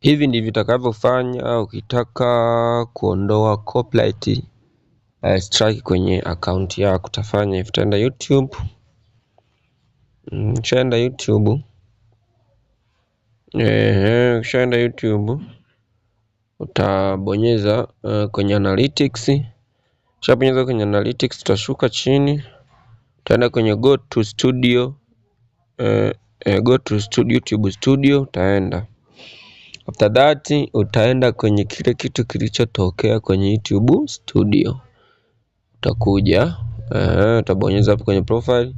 Hivi ndivyo utakavyofanya ukitaka kuondoa copyright strike kwenye akaunti yako. Utafanya hivi, utaenda YouTube. Ukishaenda YouTube, ukishaenda YouTube utabonyeza kwenye analytics. Ukishabonyeza kwenye analytics, utashuka chini, utaenda kwenye go to studio, go to studio, YouTube studio utaenda. After that utaenda kwenye kile kitu kilichotokea kwenye YouTube studio, utakuja utabonyeza hapo kwenye profile,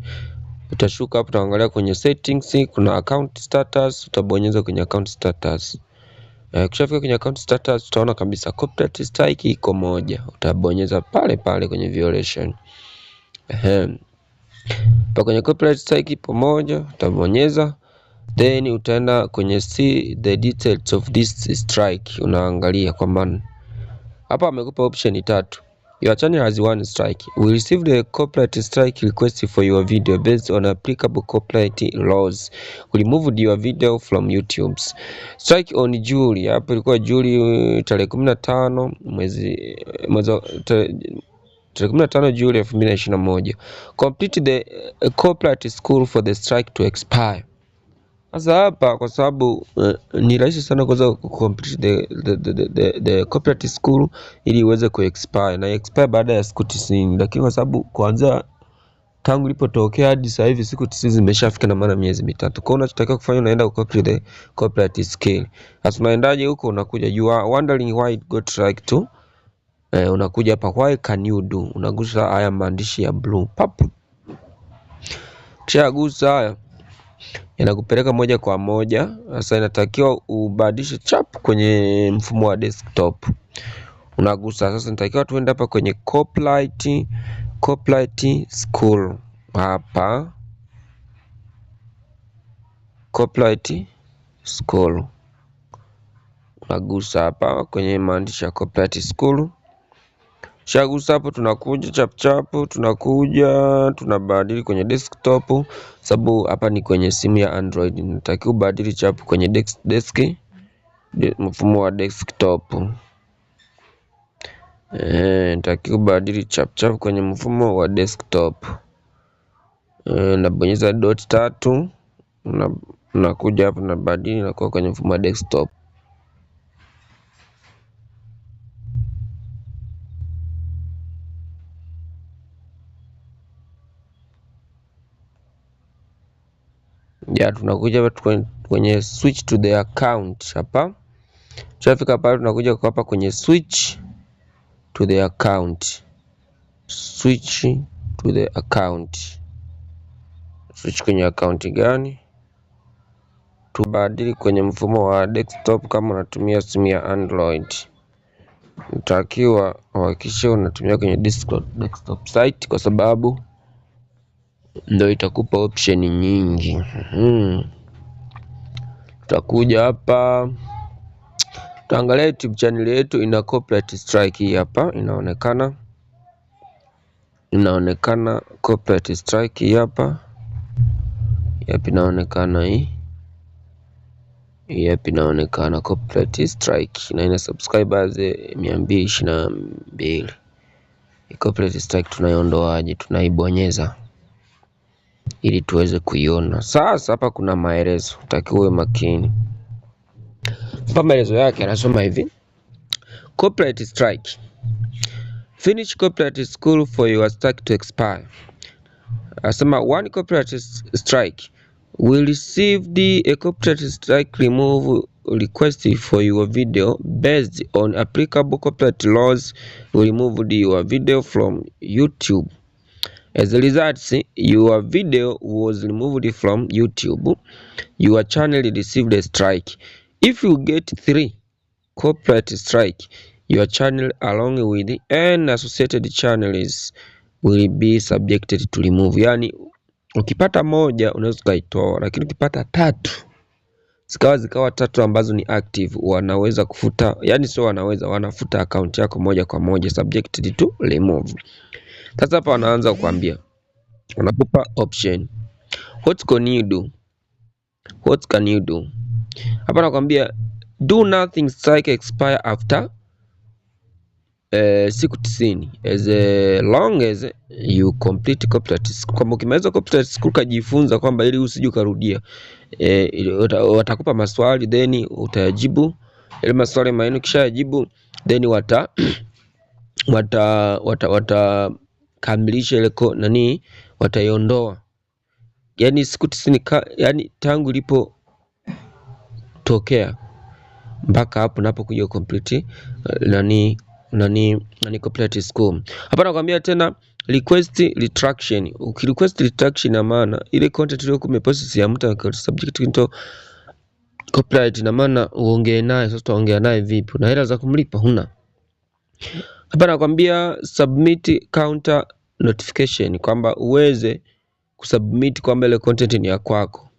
utashuka hapo, utaangalia kwenye settings, kuna account status, utabonyeza kwenye account status. Ukishafika kwenye account status utaona kabisa copyright strike iko moja, utabonyeza pale pale kwenye violation. Pa kwenye copyright strike ipo moja, utabonyeza, then utaenda kwenye see the details of this strike. Unaangalia kwamba hapa amekupa option tatu. Your channel has one strike. We received a copyright strike request for your video based on applicable copyright laws. We removed your video from YouTube. Strike on July. Hapo ilikuwa Juli tarehe 15 mwezi tarehe 15 Juli 2021. Complete the copyright school for the strike to expire. Sasa hapa kwa sababu ni rahisi sana kuweza complete the copyright school ili iweze ku expire na expire baada ya siku 90, lakini kwa sababu kuanzia tangu ilipotokea hadi sasa hivi siku 90 zimeshafika na maana miezi mitatu. Kwa hiyo unachotakiwa kufanya unaenda ku complete the copyright skill. Sasa unaendaje huko? Unakuja, you are wondering why it got strike to, unakuja hapa why can you do, unagusa haya maandishi ya blue pap. Kisha gusa haya yanakupeleka moja kwa moja. Sasa inatakiwa ubadilishe chap kwenye mfumo wa desktop, unagusa sasa. Inatakiwa tuende hapa kwenye copyright school hapa, copyright school, unagusa hapa kwenye maandishi ya copyright school. Shagusa hapo, tunakuja chap chap, tunakuja tunabadili kwenye desktop, sababu hapa ni kwenye simu ya Android. Natakiwa ubadili chap kwenye desk mfumo wa desktop. Natakiwa ubadili chap chap kwenye mfumo wa desktop. Nabonyeza dot tatu, nakuja hapo nabadili na kuwa kwenye mfumo wa desktop. Ya, tunakuja hapa kwenye switch to the account hapa. Tushafika pale, tunakuja hapa kwenye switch to the account, switch to the account, switch kwenye account gani? Tubadili kwenye mfumo wa desktop. Kama unatumia simu ya Android, unatakiwa uhakikishe unatumia kwenye desktop site kwa sababu ndio itakupa option nyingi. Tutakuja hapa tutaangalia YouTube channel yetu ina copyright strike. Hii hapa inaonekana, inaonekana copyright strike hii hapa, yapi inaonekana hii, yapi inaonekana copyright strike na ina subscribers 222. Copyright strike tunaiondoaje? Tunaibonyeza ili tuweze kuiona. Sasa hapa kuna maelezo, utakiwa uwe makini. Hapa maelezo yake anasoma hivi: copyright strike, finish copyright school for your strike to expire. Anasema one copyright strike will receive the a copyright strike remove request for your video based on applicable copyright laws will remove your video from YouTube. As a result, your video was removed from YouTube. Your channel received a strike. If you get 3 copyright strike, your channel along with any associated channels will be subjected to remove. Yani ukipata moja unaweza ukaitoa, lakini ukipata tatu zikawa tatu ambazo ni active, wanaweza kufuta, yani sio wanaweza, wanafuta account yako moja kwa moja, subjected to remove. Sasa hapa wanaanza kukuambia, wanakupa option, what can you do, what can you do. Hapa nakwambia Do nothing strike expire after siku 90 as long as you complete copyright school. Kwamba ukimaliza copyright school kajifunza kwamba ili usije ukarudia, watakupa maswali then utayajibu ile maswali manne, kishayajibu then wata wata wata watakamilisha ile nani, wataiondoa yani siku 90, yani tangu ilipotokea mpaka hapo napokuja complete nani copyright school. Hapa nakwambia tena request retraction. Ukirequest retraction, na maana ile content iliyokuwa umepost si ya mtu subject into copyright, na maana uongee naye. Sasa utaongea naye vipi? Na hela za kumlipa huna. Hapa nakwambia submit counter notification, kwamba uweze kusubmit kwamba ile content ni ya kwako.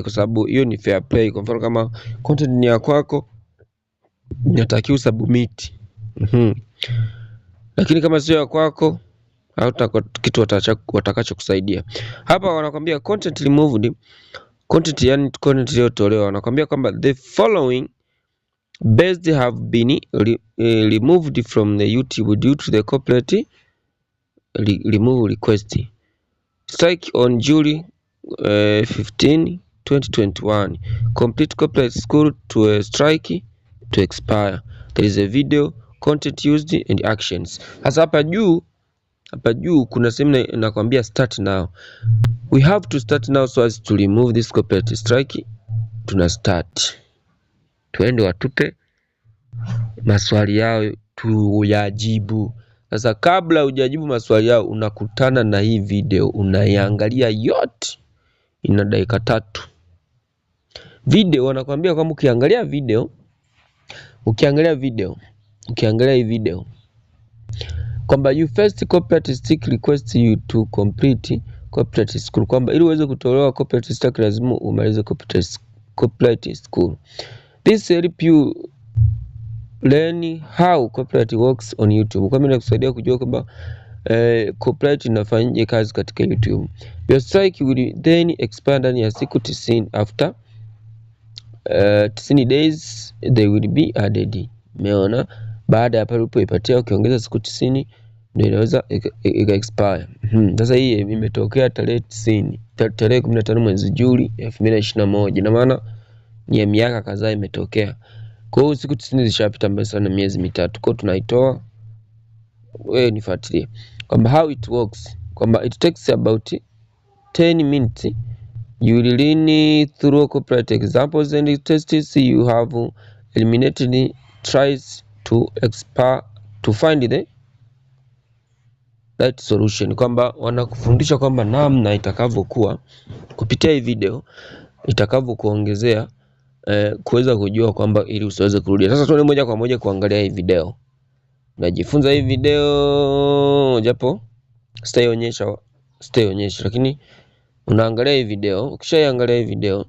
Kwa sababu hiyo ni fair play. Kwa mfano kama content ni ya kwako inatakiwa usubmit. Lakini kama sio ya kwako hauta kitu watakachokusaidia. Hapa wanakwambia content removed, content yani content iliyotolewa, wanakwambia kwamba the following based have been removed from the YouTube due to the copyright remove request. Strike on July 15, 2021. Complete copyright school to a strike to expire. There is a video, content used and actions. Sasa hapa juu kuna sehemu inakwambia start now. We have to start now so as to remove this copyright strike. Tuna start. Tuende watupe maswali yao tuyajibu. Sasa kabla hujajibu maswali yao, unakutana na hii video, unaiangalia yote, ina dakika 3. Video wanakuambia kwamba ukiangalia hii video kwamba you first copyright strike request you to complete copyright school, kwamba ili uweze kutolewa copyright strike lazima umalize copyright school. This help you learn how copyright works on YouTube. Kwa mimi nakusaidia kujua kwamba copyright inafanyaje kazi katika YouTube. Your strike will then expire ndani ya siku 90, after 90 days they will be added. Umeona? Baada ya pale ulipoipatia ukiongeza siku 90 ndio inaweza ika expire. Sasa hii imetokea tarehe 90, tarehe 15 mwezi Juli 2021. Ina maana ni ya miaka kadhaa imetokea. Kwa hiyo siku 90 zishapita mbele sana miezi 3. Kwa hiyo tunaitoa, wewe nifuatilie. Kwamba how it works, kwamba it takes about 10 minutes. You will learn through copyright examples and tests you have eliminated tries to expire to find the right solution, kwamba wanakufundisha kwamba namna itakavyokuwa kupitia hii video itakavyokuongezea kuweza kujua kwamba ili usiweze kurudia. Sasa tuende moja kwa moja kuangalia hii video. Najifunza hii video japo sitaionyesha, lakini unaangalia hii video. Ukishaiangalia hii video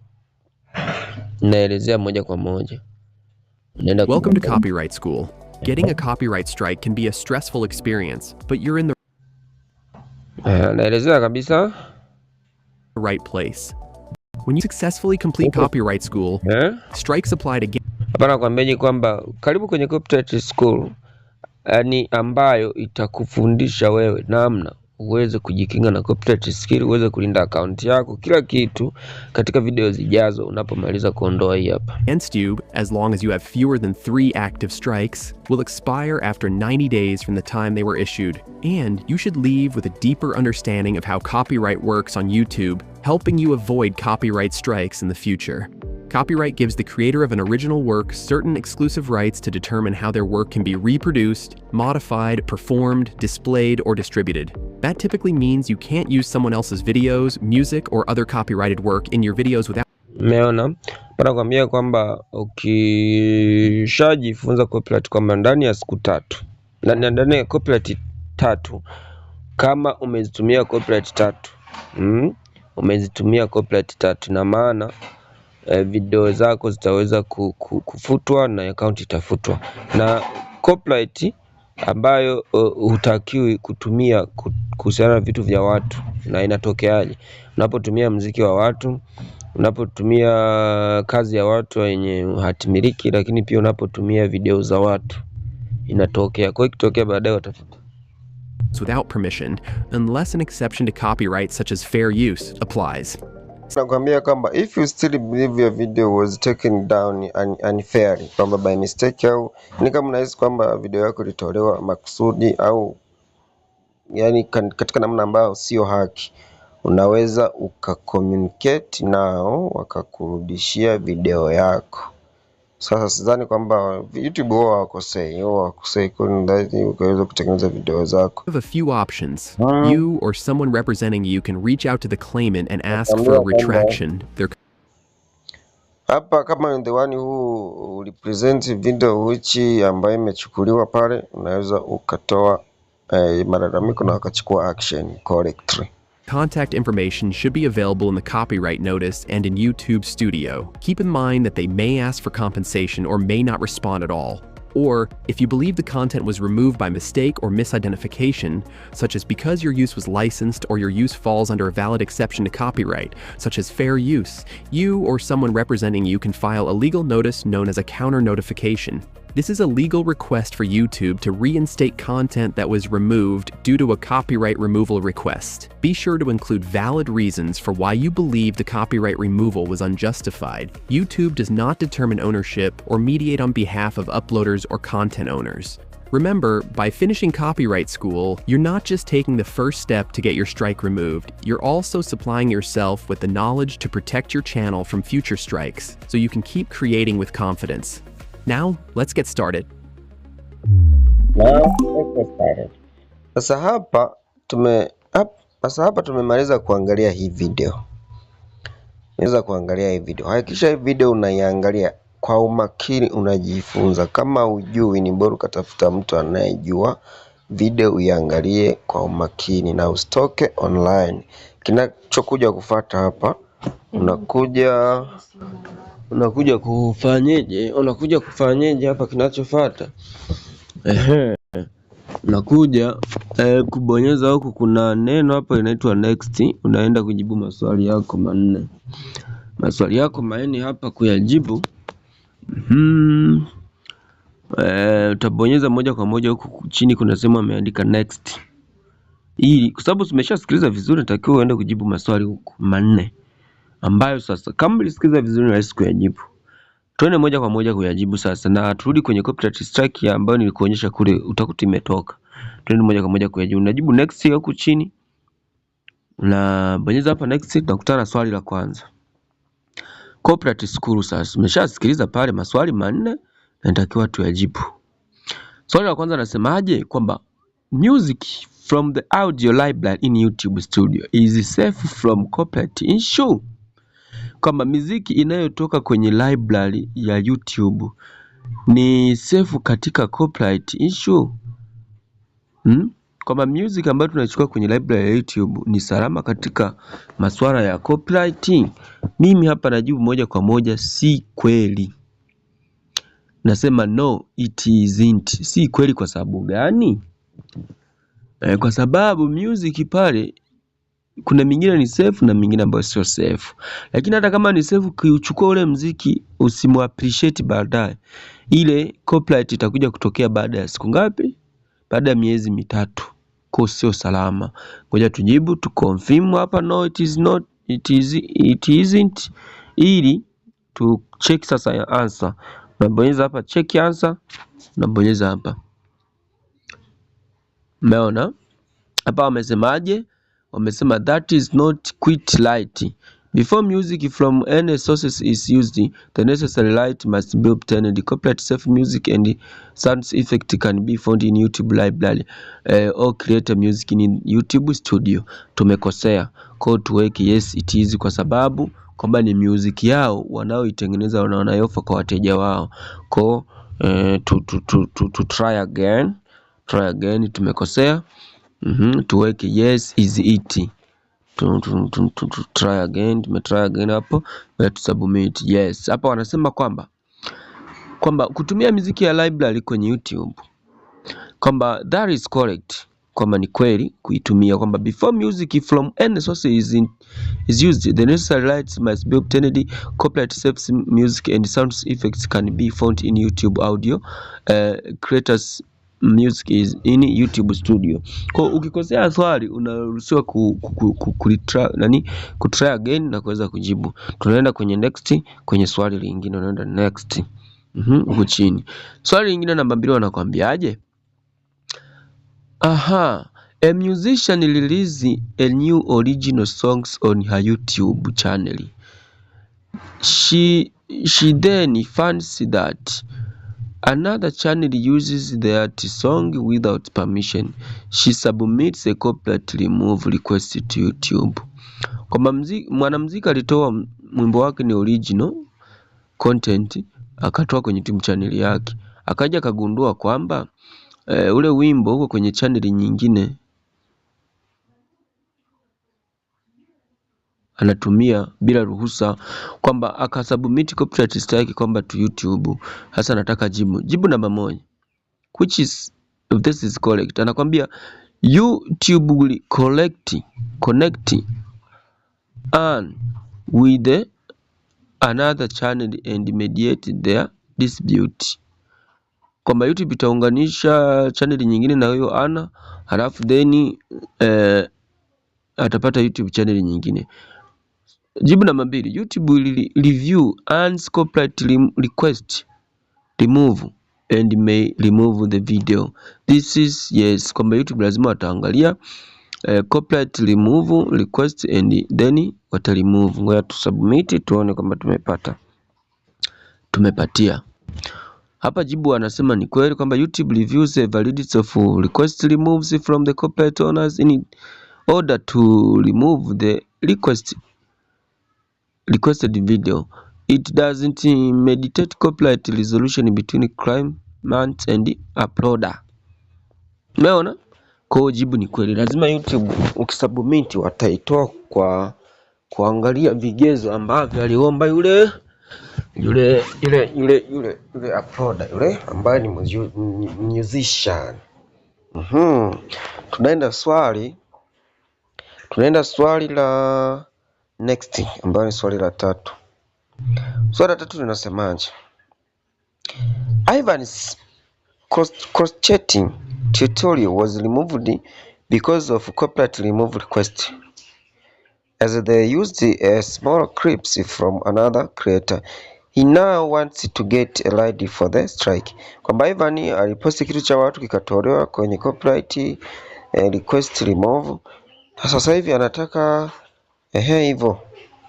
naelezea moja kwa moja. Unaenda Welcome to Copyright School. Getting a copyright strike can be a stressful experience, but you're in the Naelezea kabisa. right place. When you successfully complete copyright school, strikes applied again Hapa nakwambiaje kwamba karibu kwenye Copyright School, yani ambayo itakufundisha wewe namna uweze kujikinga na copyright skill, uweze kulinda akaunti yako, kila kitu katika video zijazo unapomaliza kuondoa hii hapa. against you, as long as you have fewer than 3 active strikes, will expire after 90 days from the time they were issued. And you should leave with a deeper understanding of how copyright works on YouTube, helping you avoid copyright strikes in the future. Copyright gives the creator of an original work certain exclusive rights to determine how their work can be reproduced, modified, performed, displayed, or distributed. That typically means you can't use someone else's videos, music, or other copyrighted work in your videos without Umeona? Nakwambia kwamba ukishajifunza copyright kwamba ndani ya siku 3, ndani ya copyright 3, kama umezitumia copyright 3, umezitumia copyright 3, na maana video zako zitaweza kufutwa na account itafutwa. Na copyright ambayo hutakiwi kutumia kuhusiana na vitu vya watu. Na inatokeaje? Unapotumia mziki wa watu, Unapotumia kazi ya watu wenye hatimiliki, lakini pia unapotumia video za watu inatokea. Kwa hiyo ikitokea baadaye watafuta without permission, unless an exception to copyright such as fair use applies. Nakwambia kwamba if you still believe your video was taken down unfairly, kwamba by mistake au ni kama unahisi kwamba video yako ilitolewa makusudi au yani katika namna ambayo sio haki, unaweza ukacommunicate nao wakakurudishia video yako. Sasa sidhani kwamba YouTube huwa hawakosei, huwa hawakosei, kwa hiyo ni ukaweza kutengeneza video zako. You have a few options. You or someone representing you can reach out to the claimant and ask for a Nakwambia kwamba retraction. Their hapa kama the one who represent video which ambayo imechukuliwa pale, unaweza ukatoa malalamiko na wakachukua action correctly. contact information should be available in the copyright notice and in YouTube Studio. Keep in mind that they may ask for compensation or may not respond at all. Or, if you believe the content was removed by mistake or misidentification, such as because your use was licensed or your use falls under a valid exception to copyright, such as fair use, you or someone representing you can file a legal notice known as a counter notification. This is a legal request for YouTube to reinstate content that was removed due to a copyright removal request. Be sure to include valid reasons for why you believe the copyright removal was unjustified. YouTube does not determine ownership or mediate on behalf of uploaders or content owners. Remember, by finishing copyright school, you're not just taking the first step to get your strike removed, you're also supplying yourself with the knowledge to protect your channel from future strikes so you can keep creating with confidence. Now, let's get started. Now, let's get started. Sasa hapa tumemaliza kuangalia hii video. Unaweza kuangalia hii video. Hakikisha hii video unaiangalia kwa umakini, unajifunza. Kama hujui ni bora ukatafuta mtu anayejua video uiangalie kwa umakini na usitoke online. Kinachokuja kufuata hapa, unakuja kufanyeje? Unakuja kufanyeje hapa kinachofuata? Ehe. Unakuja kubonyeza huku kuna neno hapo inaitwa next, unaenda kujibu maswali yako manne. Maswali yako manne hapa kuyajibu. Utabonyeza moja kwa moja huku chini kuna sehemu ameandika next. Ili kwa sababu tumeshasikiliza vizuri, natakiwa uende kujibu maswali huku manne ambayo sasa kama ulisikiliza vizuri ni rahisi kuyajibu. Tuende moja kwa moja kuyajibu sasa, na turudi kwenye copyright strike ambayo nilikuonyesha kule, utakuta imetoka. Tuende moja kwa moja kuyajibu. Unajibu next huku chini, unabonyeza hapa next, tunakutana na swali la kwanza. Copyright school sasa. Umeshasikiliza pale maswali manne na natakiwa tuyajibu. Swali la kwanza nasemaje? Kwamba music from the audio library in YouTube Studio is safe from copyright issue. Kwamba miziki inayotoka kwenye library ya YouTube ni safe katika copyright issue. Kwamba music ambayo tunachukua kwenye library ya YouTube ni salama katika masuala ya copyright. Mimi hapa najibu moja kwa moja si kweli. Nasema no, it isn't. Si kweli kwa sababu gani? Kwa sababu music pale kuna mingine ni safe na mingine ambayo sio safe. Lakini hata kama ni safe, ukiuchukua ule mziki usimu appreciate baadaye, ile copyright itakuja kutokea baada ya siku ngapi? Baada ya miezi 3. Kwa sio salama. Ngoja tujibu tu confirm hapa, no it is not, it isn't, ili tu check sasa ya answer. Unabonyeza hapa check answer, unabonyeza hapa. Umeona? Hapa wamesemaje? Wamesema that is not quite right. Before music from any sources is used, the necessary right must be obtained. Copyright safe music and sound effect can be found in YouTube library or create music in YouTube studio. Tumekosea. Kwa tuweke yes it is, kwa sababu kwamba ni music yao wanaoitengeneza na wanayofa kwa wateja wao. Kwa to try again. Try again, tumekosea. Tuweke yes is it. To try again, tume try again hapo, to submit yes. Hapa wanasema kwamba kutumia muziki ya library kwenye YouTube kwamba that is correct. Kwamba ni kweli kuitumia, kwamba before music from any source is used, the necessary rights must be obtained. Copyright safe music and sound effects can be found in YouTube audio creators music is in YouTube Studio. Kwa ukikosea swali unaruhusiwa ku, nani, ku try again na kuweza kujibu. Tunaenda kwenye next, kwenye swali lingine unaenda next. Huku chini. Swali lingine namba 2 wanakwambiaje? Aha, a musician release a new original songs on her YouTube channel. She then finds that another channel uses that song without permission. She submits a copyright remove request to YouTube. Kwamba mwanamuziki alitoa mwimbo wake ni original content, akatoa kwenye YouTube channel yake, akaja akagundua kwamba ule wimbo uko kwenye channel nyingine anatumia bila ruhusa, kwamba akasubmit copyright strike kwamba to YouTube. Hasa nataka jibu. Jibu namba 1, which is if this is correct, anakwambia YouTube will connect and with the another channel and mediate their dispute, kwamba YouTube itaunganisha channel nyingine na huyo ana, halafu then atapata YouTube channel nyingine. Jibu namba 2, YouTube will review Anne's copyright request remove and may remove the video. This is yes, kwamba YouTube lazima wataangalia copyright remove request and then wata remove. Ngoja tu submit tuone kwamba tumepata, tumepatia. Hapa jibu anasema ni kweli kwamba YouTube reviews the validity of request removes from the copyright owners in order to remove the requested video. It doesn't mediate copyright resolution between claimant and uploader. Umeona? Kwa hiyo jibu ni kweli, lazima YouTube ukisubmit wataitoa kwa kuangalia vigezo ambavyo aliomba yule uploader yule ambaye ni musician. Tunaenda swali la next ambayo ni swali la tatu. Swali la tatu linasemaje? Ivan's crocheting tutorial was removed because of copyright remove request, as they used a small clips from another creator. He now wants to get a read for the strike. Kwamba Ivan aliposti kitu cha watu kikatolewa kwenye copyright request remove. Sasa hivi anataka ehe hivyo.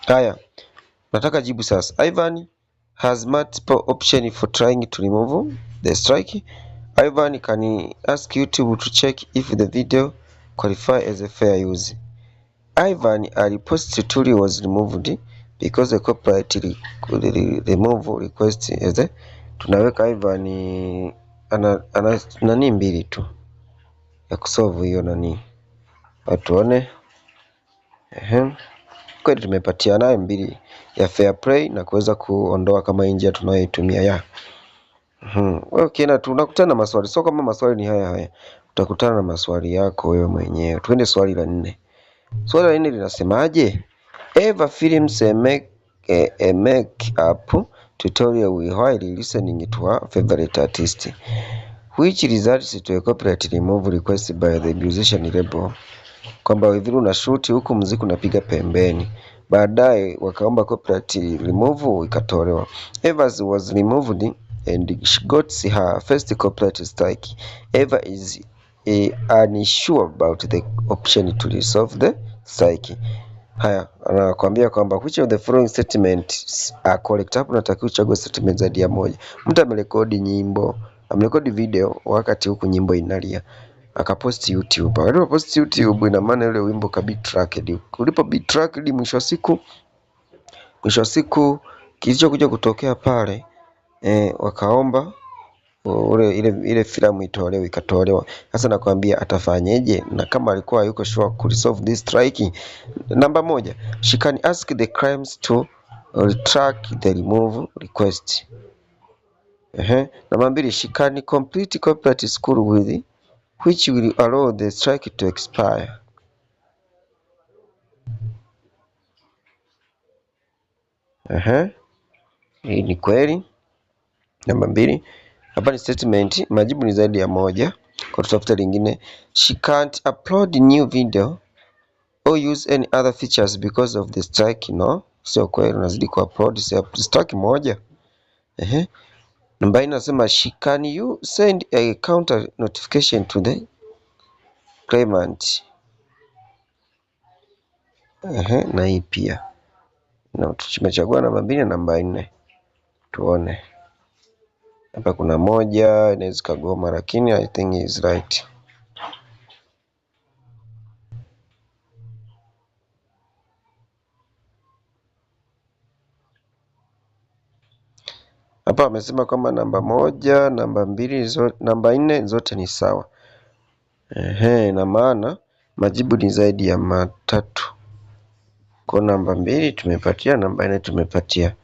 Haya, nataka jibu sasa. Ivan has multiple option for trying to remove the strike. Ivan can ask YouTube to check if the video qualify as a fair use. Ivan alipost tutorial was removed because the copyright remove request as a, tunaweka Ivan ana nani mbili tu ya kusolve hiyo nani. Tuone. Ehe. Kweli tumepatia nayo mbili ya fair play na kuweza kuondoa kama hii njia tunayoitumia ya. Wewe ukienda tu unakutana na maswali, sio kama maswali ni haya haya. Utakutana na maswali yako wewe mwenyewe. Twende swali la 4. Swali la 4 linasemaje? Eva films a make up tutorial while listening to her favorite artist, which results to a copyright remove request by the musician label. Kwamba vile una shoot huku muziki unapiga pembeni, baadaye wakaomba copyright remove ikatolewa. Eva was removed and she got her first copyright strike. Eva is unsure about the option to resolve the strike. Haya, anakuambia kwamba which of the following statements are correct. Hapo unatakiwa uchague statement zaidi ya moja. Mtu amerekodi nyimbo, amerekodi video wakati huku nyimbo inalia, akapost YouTube. Alipopost YouTube, ina maana ile wimbo ka be tracked. Ulipo be tracked, mwisho wa siku kilichokuja kutokea pale wakaomba ule ile filamu itolewe, ikatolewa. Sasa nakwambia atafanyeje? Na kama alikuwa yuko sure ku resolve this strike, namba 1, she can ask the claimants to retract the remove request. Ehe. Namba 2, she can complete copyright school with which will allow the strike to expire. Aha. Hii ni kweli. Namba 2. Hapa ni statement, majibu ni zaidi ya moja. Kwa tutafuta lingine. She can't upload new video or use any other features because of the strike. No, sio kweli, unazidi kuupload strike moja. Ehe. Namba 4 nasema she can you send a counter notification to the claimant. Ehe, na hii pia. Na tumechagua namba 2 na namba 4. Tuone. Hapa kuna moja inaweza kagoma, lakini I think is right. Hapa amesema kwamba namba 1, namba 2, namba 4 zote ni sawa. Ehe, na maana majibu ni zaidi ya matatu. Kwa namba 2 tumepatia, namba 4 tumepatia.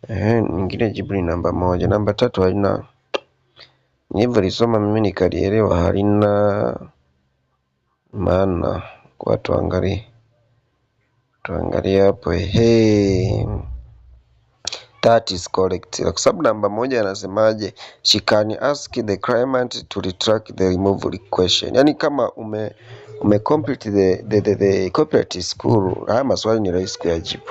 Ehe, nyingine jibu ni namba 1, namba 3 haina. Nilivyolisoma mimi nikalielewa halina maana. Kwa tuangalie. Tuangalie hapo. Ehe. That is correct. Kwa sababu namba 1 anasemaje? She can ask the claimant to retract the removal question. Yani kama ume complete the copyright school, haya maswali ni rahisi kuyajibu.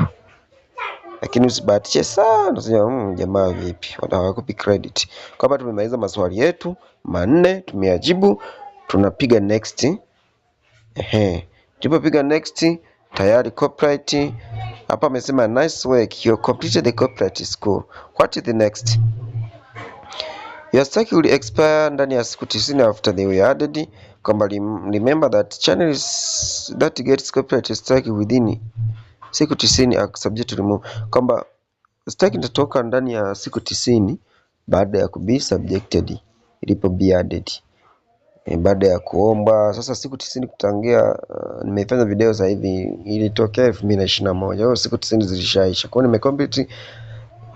Lakini usibahatishe sana, usije jamaa vipi, hawakupi credit. Kwa hapa tumemaliza maswali yetu 4, tumeyajibu, tunapiga next. Ehe. Tulipopiga next tayari copyright. Hapa amesema nice work, you completed the copyright school. What is the next? Your strike will expire ndani ya siku 90 after they were added. Kwamba remember that channels that gets copyright strike within siku 90 are subject to remove. Kwamba strike itatoka ndani ya siku 90 baada ya kubi subjected, ilipo be added. Baada ya kuomba sasa siku 90 kutangia, nimefanya video sasa hivi ilitokea 2021. Hiyo siku 90 zilishaisha. Kwa hiyo nimecomplete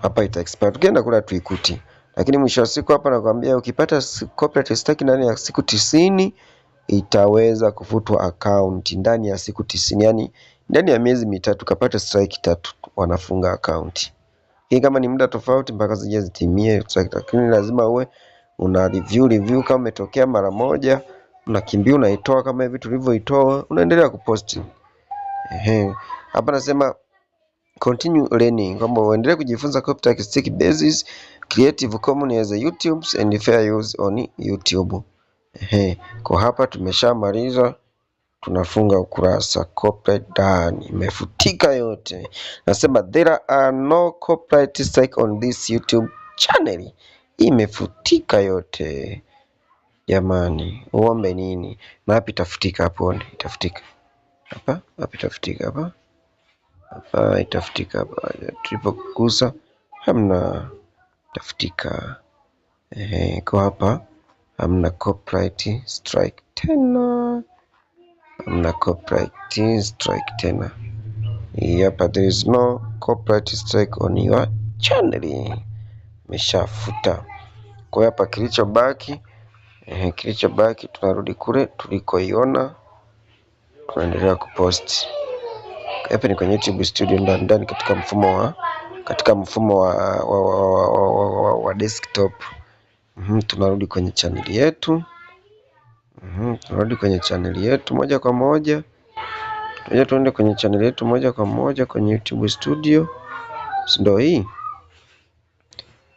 hapa ita expire. Tukienda kula tuikuti. Lakini mwisho wa siku hapa nakwambia ukipata copyright strike ndani ya siku 90 itaweza kufutwa account ndani ya siku 90. Yani ndani ya miezi mitatu kapata strike 3 wanafunga account. Hii kama ni muda tofauti mpaka zije zitimie strike, lakini lazima uwe una review kama umetokea mara moja unakimbia unaitoa kama hivi tulivyoitoa, unaendelea kuposti. Ehe. Hapa nasema continue learning, kwamba uendelee kujifunza copyright strike basis, Creative Commons as a YouTube and fair use on YouTube. Ehe. Kwa hapa tumeshamaliza, tunafunga ukurasa, copyright done, imefutika yote. Nasema there are no copyright strike on this YouTube channel. Imefutika yote. Jamani, uombe nini? Na hapa itafutika hapo, itafutika. Hapa, hapa itafutika hapa. Hapa itafutika hapa. Tulipokugusa hamna, itafutika. Ehe, kwa hapa hamna copyright strike tena. Hamna copyright strike tena. Hapa there is no copyright strike on your channel. Imeshafuta. Kwa hiyo hapa kilichobaki, kilichobaki tunarudi kule tulikoiona, tunaendelea kupost. Hapa ni kwenye YouTube Studio ndani katika mfumo wa desktop. Tunarudi kwenye channel yetu. Tunarudi kwenye channel yetu moja kwa moja. Tuende tuende kwenye channel yetu moja kwa moja kwenye YouTube Studio. Si ndio hii?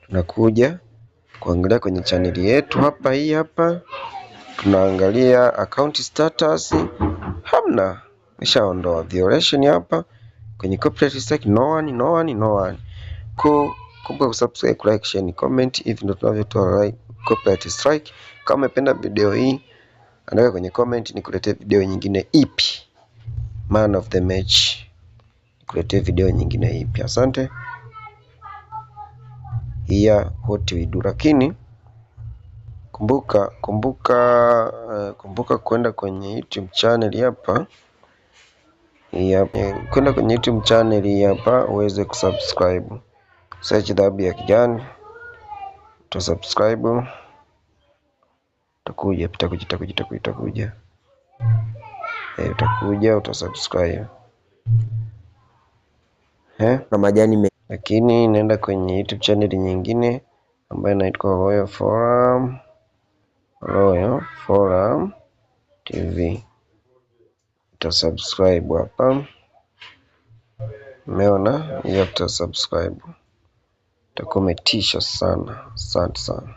Tunakuja kuangalia kwenye channel yetu hapa, hii hapa. Tunaangalia account status, hamna, nishaondoa violation hapa kwenye copyright strike, no one, no one, no one. Kumbuka kusubscribe, like, share, comment. Hivi ndio tunavyotoa copyright strike. Kama umependa video hii, andika kwenye comment nikuletee video nyingine ipi. Man of the match, nikuletee video nyingine ipi. Asante. Here what we do. Lakini kumbuka kwenda kwenye YouTube channel hapa. Kwenda kwenye YouTube channel hapa uweze kusubscribe. Search Dhahabu ya Kijani, utasubscribe, utakuwa Itakuja, itakuja, itakuja, itakuja, itakuja. Utakuja utasubscribe. Na majani Lakini naenda kwenye YouTube channel nyingine ambayo inaitwa Royal Forum, Royal Forum TV. Utasubscribe hapa. Umeona? Hiyo utasubscribe. Utakuwa umetisha sana. Asante sana.